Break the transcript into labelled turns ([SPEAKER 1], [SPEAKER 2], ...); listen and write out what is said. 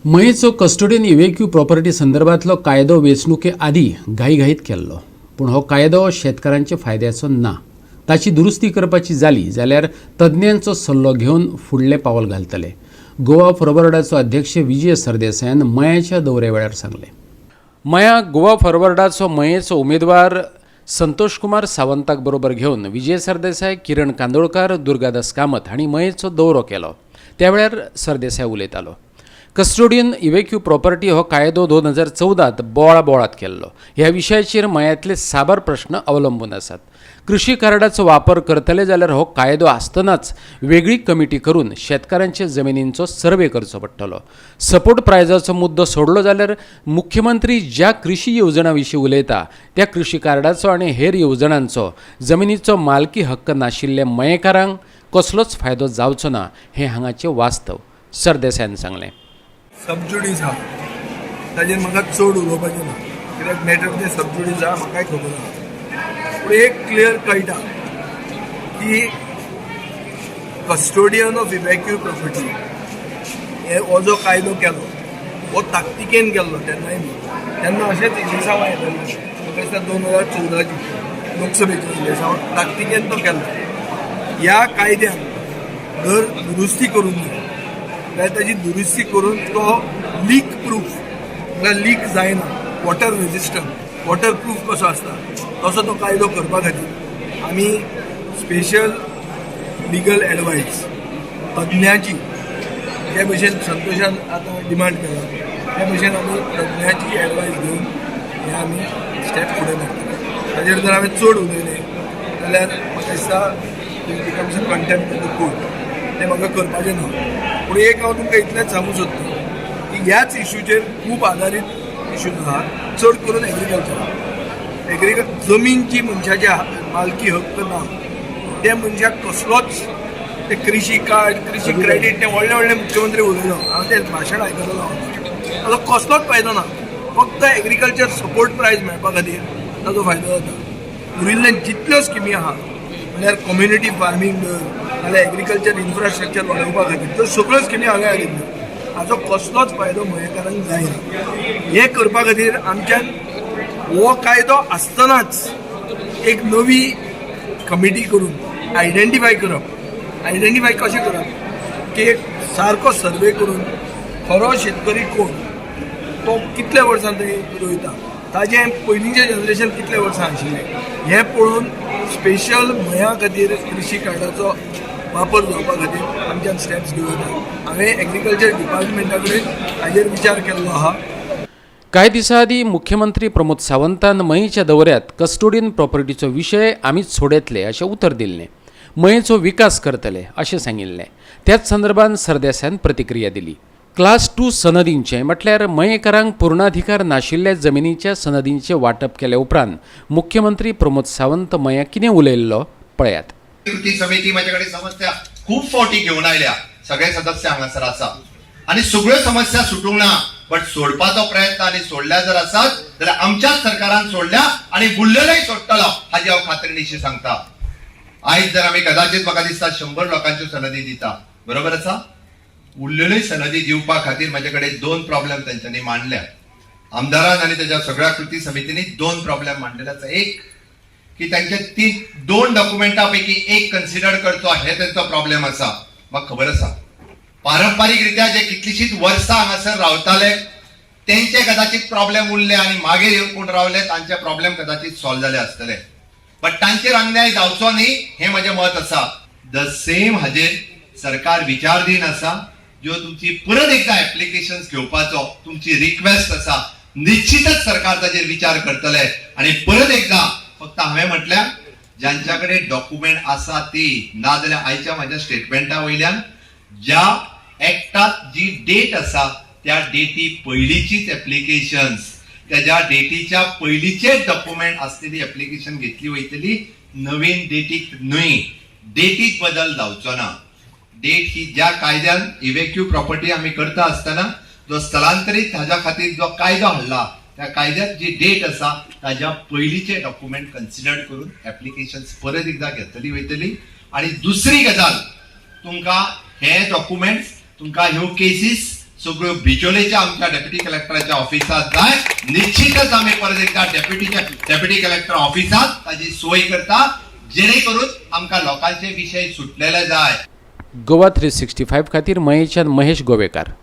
[SPEAKER 1] मयेचो custodian इव्हेक्यू property संदर्भातलो कायदो वेंचणुके आदीं घाईघाईत केल्लो, पूण हो कायदो शेतकारांच्या फायद्याचो ना. ताची दुरुस्ती करपाची जाली जाल्यार तज्ञांचो सल्लो घेवन फुडलें पावल घालतले, गोवा फॉरवर्डाचो अध्यक्ष विजय सरदेसायान मयाच्या दौऱ्या वेळार सांगलें. मया गोवा फॉरवर्डाचो मयेचो उमेदवार संतोष कुमार सावंताक बरोबर घेवन विजय सरदेसाय, किरण कांदोळकार, दुर्गादास कामत हांणी मयेचो दौरो केलो. त्या वेळार सरदेसाय उलयतालो. कस्टोडियन इव्हेक्यू प्रॉपर्टी हो कायदो 2014त बोळा बोळात केल्लो. ह्या विशयाचेर मयांतले साबार प्रश्न अवलंबून आसात. कृषी कार्डाचो वापर करतले जाल्यार हो कायदो आसतनाच वेगळी कमिटी करून शेतकारांच्या जमिनींचो सर्वे करचो पडटलो. सपोर्ट प्रायजाचो मुद्दो सोडलो जाल्यार मुख्यमंत्री ज्या कृषी येवजणां विशीं उलयता त्या कृषी कार्डाचो आनी हेर येवजणांचो जमिनीचो मालकी हक्क नाशिल्ल्या मयेकारांक कसलोच फायदो जावचो ना, हें हांगाचें वास्तव, सरदेसायान सांगलें.
[SPEAKER 2] सबजुडीस आहा, ताजेर म्हाका चड उलोवपाचें ना, कित्याक मॅटर तें सबजुडीस आहा, म्हाकाय खबर आहा. पूण एक क्लियर कळटा की कस्टोडियन ऑफ इव्हॅक्यू प्रॉपर्टी हे हो जो कायदो केलो हो ताकतिकेन केल्लो. तेन्नाय बी तेन्ना अशेंच इलेसांव येतालें. म्हाका दिसता 2014ची लोकसभेचें इलेसांव, ताकतिकेन तो केल्लो. ह्या कायद्यान जर दुरुस्ती करूंक जाय जाल्यार ताजी दुरुस्ती करून तो लीक प्रूफ, म्हळ्यार लीक जायना, वॉटर रेजिस्टंट, वॉटर प्रूफ कसो आसता तसो तो कायदो करपा खातीर आमी स्पेशल लिगल एडवायस तज्ञाची, ते भशेन संतोशान आतां डिमांड केला त्या भशेन आमी तज्ञाची एडवायस घेवन हे आमी स्टेप फुडें व्हरतले. ताजेर जर हांवें चड उलयलें जाल्यार म्हाका दिसता it becomes a contempt of the court. तें म्हाका करपाचें ना. पूण एक हांव तुमकां इतलेंच सांगूंक सोदतां की ह्याच इशूचेर खूब आदारीत इशूज आहा, चड करून एग्रीकल्चर. एग्रीकल्चर जमीन जी मनशाच्या मालकी हक्क ना त्या मनशाक कसलोच ते कृषी कार्ड, कृषी क्रेडीट, ते व्हडले व्हडले मुख्यमंत्री उलयलो, हांवें तें भाशण आयकलेलो. हांव ताजो कसलोच फायदो ना. फक्त एग्रीकल्चर सपोर्ट प्रायस मेळपा खातीर ताजो फायदो जाता. उरिल्ले जितल्यो स्किमी आहा, म्हणल्यार कम्युनिटी फार्मींग धर, नाल्यार एग्रीकल्चर इन्फ्रास्ट्रक्चर वाडोवपा खातीर, त्यो सगळ्यो स्किमी हांगा हाडिल्ल्यो. हाचो कसलोच फायदो मयेकारांक जायना. हें करपा खातीर आमच्यान हो कायदो आसतनाच एक नवी कमिटी करून आयडेंटिफाय करप. आयडेंटिफाय कशें करप की एक सारको सर्वे करून खरो शेतकरी कोण, तो कितले वर्सां थंय रोयता, ताजें पयलींचें जनरेशन कितले वर्सां आशिल्लें, हें पळोवन स्पेशल मया खातीर कृषी कार्डाचो वापर जावपा खातीर आमच्यान स्टेप्स घेवं येता. हांवें एग्रीकल्चर डिपार्टमेंटा कडेन हाजेर विचार केल्लो आहा.
[SPEAKER 1] कांय दिसां आदीं मुख्यमंत्री प्रमोद सावंतान मयेच्या दौऱ्यात कस्टोडियन प्रॉपर्टीचो विशय आमीच सोडयतले अशें उतर दिल्लें, मयेचो विकास करतले अशें सांगिल्लें. त्याच संदर्भात सरदेसायान प्रतिक्रिया दिली. क्लास टू सनदींचें, म्हटल्यार मयेकारांक पूर्णाधिकार नाशिल्ल्या जमिनीच्या सनदींचें वांटप केले उपरांत मुख्यमंत्री प्रमोद सावंत मया कितें उलयल्लो, पळयात.
[SPEAKER 3] कृती समिती माझ्याकडे समस्या खूप फावटी घेवन आयल्या. सगळे सदस्य हांगासर आसा आणि सगळ्यो समस्या सुटूंक ना, बट सोडपाचो प्रयत्न आणि सोडल्या जर आसात जाल्यार आमच्याच सरकारान सोडल्या आणि उरलेलेय सोडटलो, हाजी हांव खात्रीनिशी सांगता. आयज जर आमी कदाचित म्हाका दिसता 100 लोकांच्यो सनदी दिता, बरोबर आसा? उरलेल्यो सनदी दिवपा खातीर म्हाजे कडेन दोन प्रॉब्लेम तेंच्यांनी मांडल्या. आमदारान आणि त्याच्या सगळ्या कृती समितींनी दोन प्रॉब्लेम मांडलेले आसा. एक की त्यांचे तीन दोन डॉक्युमेंटा पैकी एक कन्सिडर करचो, हे तेंचो प्रॉब्लेम आसा. म्हाका खबर आसा, पारंपारीक रित्या जे कितलीशीच वर्सां हांगासर रावताले तेंचे कदाचित प्रॉब्लेम उरले आणि मागीर येवन कोण रावले तांचे प्रॉब्लेम कदाचित सॉल्व जाले आसतले, बट तांचेर अन्याय जावचो न्ही हें म्हजें मत आसा. The same हाजेर सरकार विचारधीन आसा. ज्यो तुमची परत एकदा एप्लिकेशन घेवपाचो तुमची रिक्वेस्ट आसा, निश्चितच सरकार ताचेर विचार करतले. आणि परत एकदा फक्त हांवें म्हटल्यार ज्यांच्या कडेन डॉक्युमेंट आसा ती, नाजाल्यार आयच्या म्हाज्या स्टेटमेंटा वयल्यान ज्या एक्टात जी डेट आसा त्या डेटी पयलींचीच एप्लिकेशन्स, त्याच्या डेटीच्या पयलींचेच डॉक्युमेंट आसलेली एप्लिकेशन घेतली वयतली, नवीन डेटीक न्हय. डेटीक बदल जावचो ना. डेट ही ज्या कायद्यान इव्हेक्यू प्रॉपर्टी आमी करता आसतना जो स्थलांतरीत हाज्या खातीर जो कायदो हाडला, त्या कायद्यात जी डेट आसा ताज्या पयलींचे डॉक्युमेंट कन्सिडर करून एप्लिकेशन परत एकदा घेतली वयतली. आणि दुसरी गजाल, तुमकां हे डॉक्युमेंट्स, तुमकां ह्यो केसीस सगळ्यो बिचोलेच्या आमच्या डेप्युटी कलेक्टराच्या ऑफिसात जाय. निश्चितच आमी परत एकदा डेप्युटी कलेक्टर ऑफिसात ताजी सोय करता, जेणे करून आमकां लोकांचे विशय सुटलेले जाय.
[SPEAKER 1] गोवा 365 खातीर मयेच्यान महेश गोवेकार.